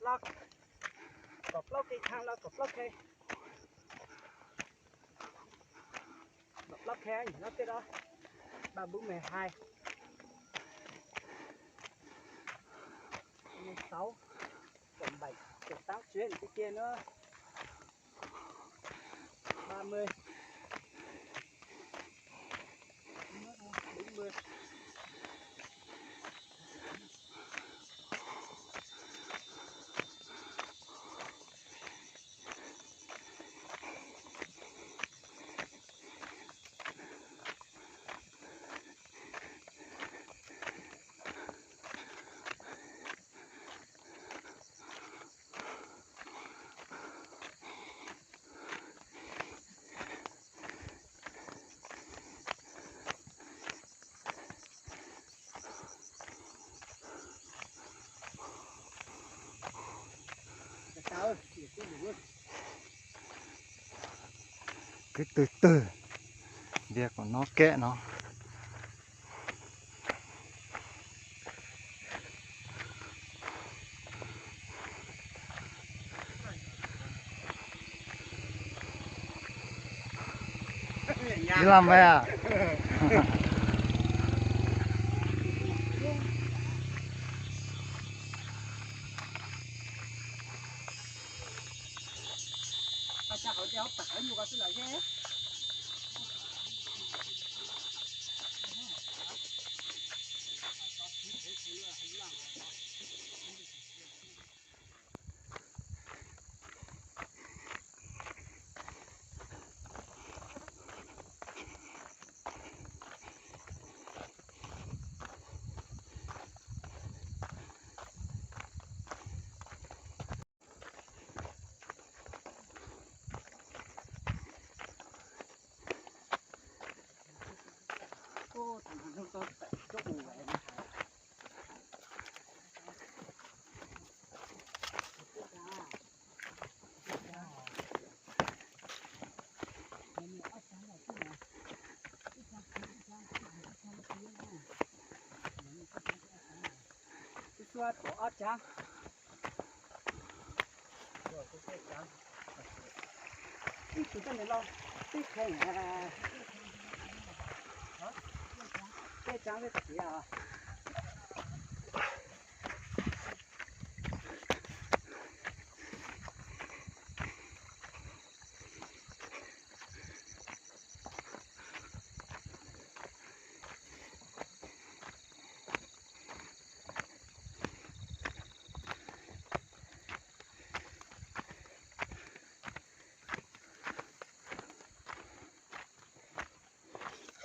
Kaum plaub K thaj los kaum plaub K. Kaum plaub K no tej đó. Ba bốn mươi hai. Sáu, cộng bảy, cộng tám chuyến cái kia nữa. Ba mươi. Bốn mươi. Kwv twg twg, ntiag kom no keb no. Ib lam me a. Ib xub tuav ob cag. Ib tug tej niag loj tib kheej, tej cag tej tiav.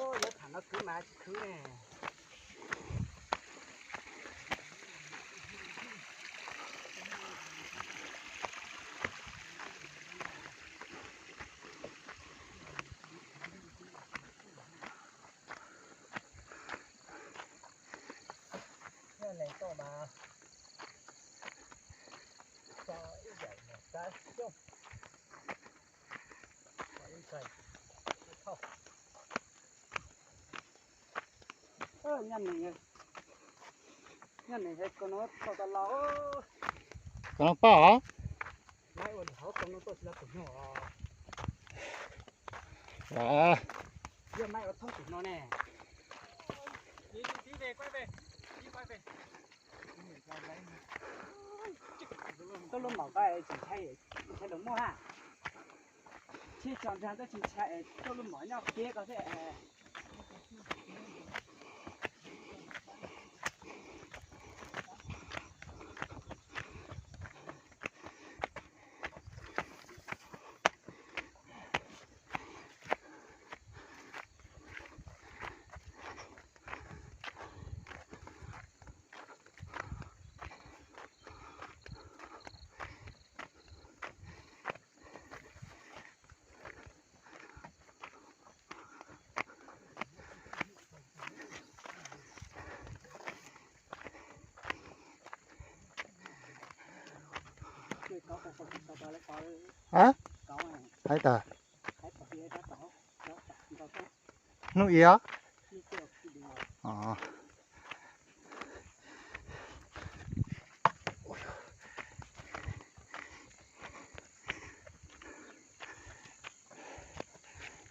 Ub, yuav tham no khwv mas tsis khwv ne. Lees tuaj mas tso ib yam nyob tsaib xyoo, ib ntxhais thauj. Nyob neeg, nyob neeg es koj no tau tas los. Koj no pab os. Maib ua hauv koj no tuaj tsis tau tus no. Yog maib ua thoob tus no ne. Tuaj lub mom ko tsis ntshai, ntshai los muaj ha. Tsis tso nrag tab tsis ntshai, tuaj lub mom nyob kiag ko thiab. Hais tas. Hnub ib os.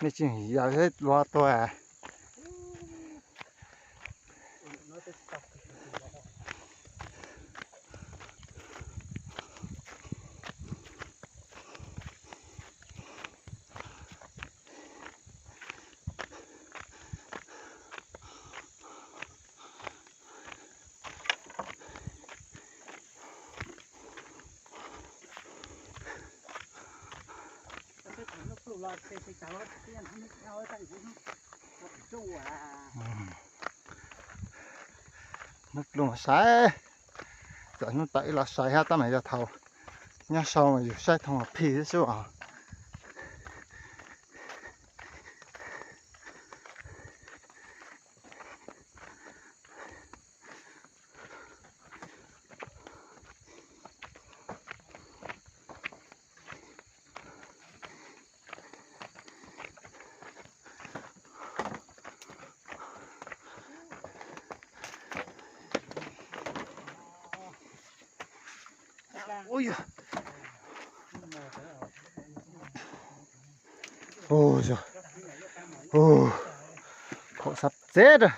Nej tsis yog luag tuag. Hnub pluj mas sai, txawm hnub tawm ib los sai hab tab mas yog thaum nyob sau mas yus saib thooj los phij xwb os. Ui, ui, ui, khaum sab txeb a.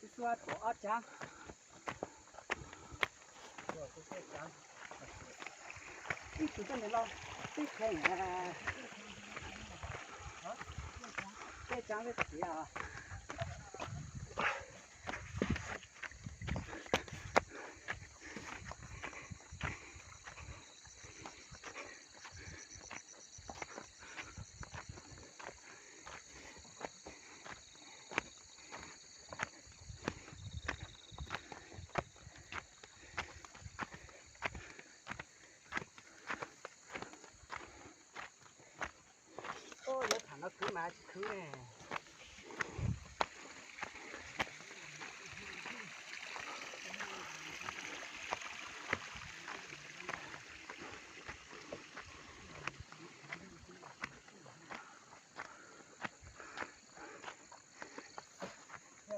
Ib tug tuav ob cag. Ib tug tuaj ntawm no, tib kheej, tej cag tej tiav. Yuav tham no khwv mas tsis khwv ne.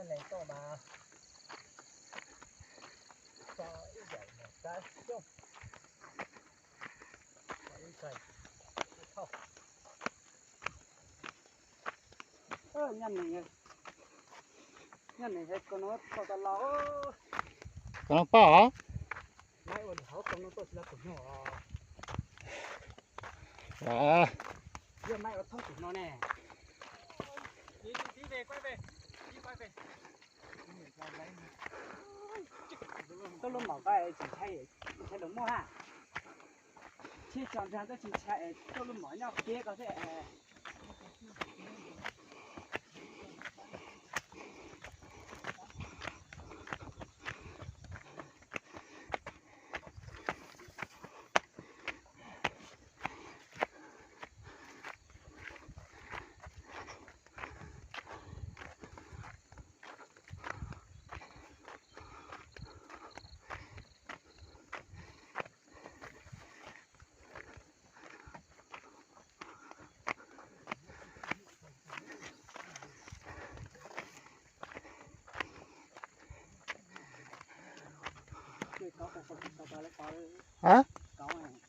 Lees tuaj mas tso ib yam mus sab xyoob, ib txhais ib thauj. Nyob nws Nyob ne, kaus no poj os. Kaus no poj os. Yog mas ua thoob tus no ne. Tuaj lub mom nqa tsis ntshai, ntshai lawv muaj ha. Tsheb tso ntshai tab tsis ntshai, tuaj lub mom nyob kiag ko thiab.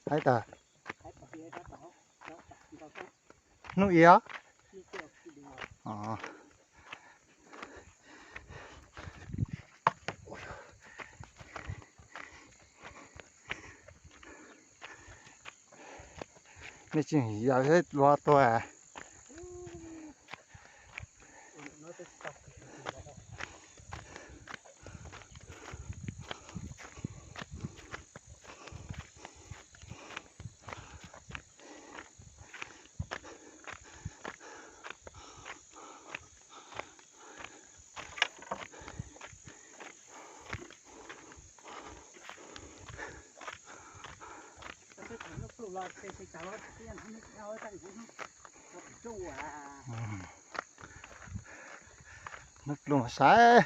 Hais tas, hnub ib os. Nej tsis yam thiab luag tuag. Hnub pluj mas sai,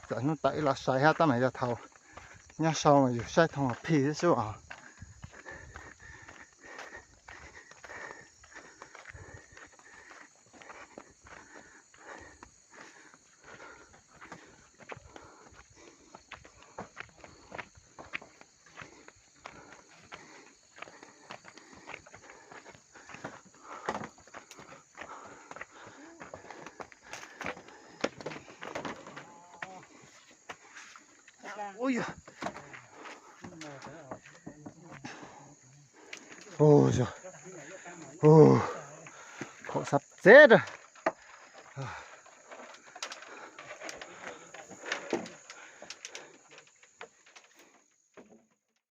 txawm hnub tawm ib los sai hab, tab mas yog thaum nyob sau mas yus saib thooj los phim xwb os. Khaum sab txeb a.